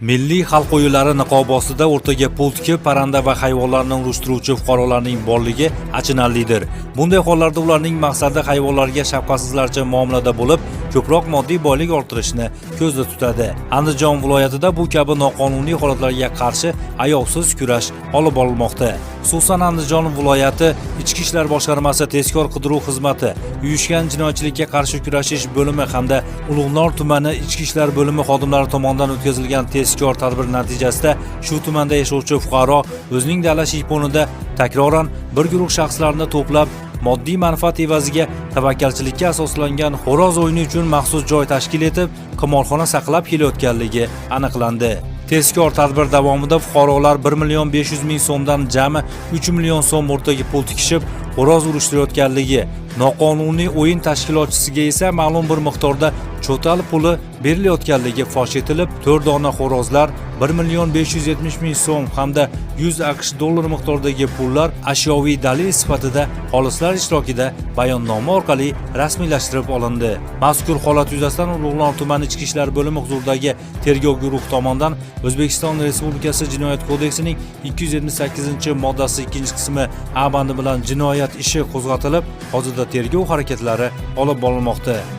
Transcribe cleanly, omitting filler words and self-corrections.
Milliy xalq o'yinlari niqobi ostida o'rtaga pul tikib, parranda va hayvonlarni urushtiruvchi fuqarolarning borligi achinarlidir. Bunday hollarda ularning maqsadi hayvonlarga shafqatsizlarcha muomalada bo'lib, ko'proq moddiy boylik orttirishni ko'zda tutadi. Andijon viloyatida bu kabi noqonuniy holatlarga qarshi ayovsiz kurash olib borilmoqda. Xususan, Andijon viloyati Ichki ishlar boshqarmasi tezkor qidiruv xizmati, uyushgan jinoyatchilikka qarshi kurashish bo'limi hamda Ulug'nor tumani Ichki ishlar bo'limi xodimlari tomonidan o'tkazilgan tezkor tadbir natijasida shu tumanda yashovchi fuqaro o'zining dala shiyponida takroran bir guruh shaxslarni to'plab, moddiy manfaat evaziga tavakkalchilikka asoslangan xo'roz o'yini uchun maxsus joy tashkil etib, qimorxona saqlab kelayotganligi aniqlandi. Tezkor tadbir davomida fuqarolar 1 million 500 ming so'mdan jami 3 million so'm o'rtaga pul tikishib, xo'roz urushtirayotganligi, noqonuniy o'yin tashkilotchisiga esa ma'lum bir miqdorda cho'tal puli berilayotganligi fosh etilib, 4 dona xo'rozlar, 1 million 570 ming so'm hamda 100 AQSh dollari miqdoridagi pullar ashyoviy dalil sifatida xolislar ishtirokida bayonnoma orqali rasmiylashtirib olindi. Mazkur holat yuzasidan Ulug'nor tumani Ichki ishlar bo'limi huzuridagi tergov guruhi tomonidan O'zbekiston Respublikasi Jinoyat kodeksining 278-moddasi 2-qismi A bandi bilan jinoyat ishi qo'zg'atilib, hozirda tergov harakatlari olib borilmoqda.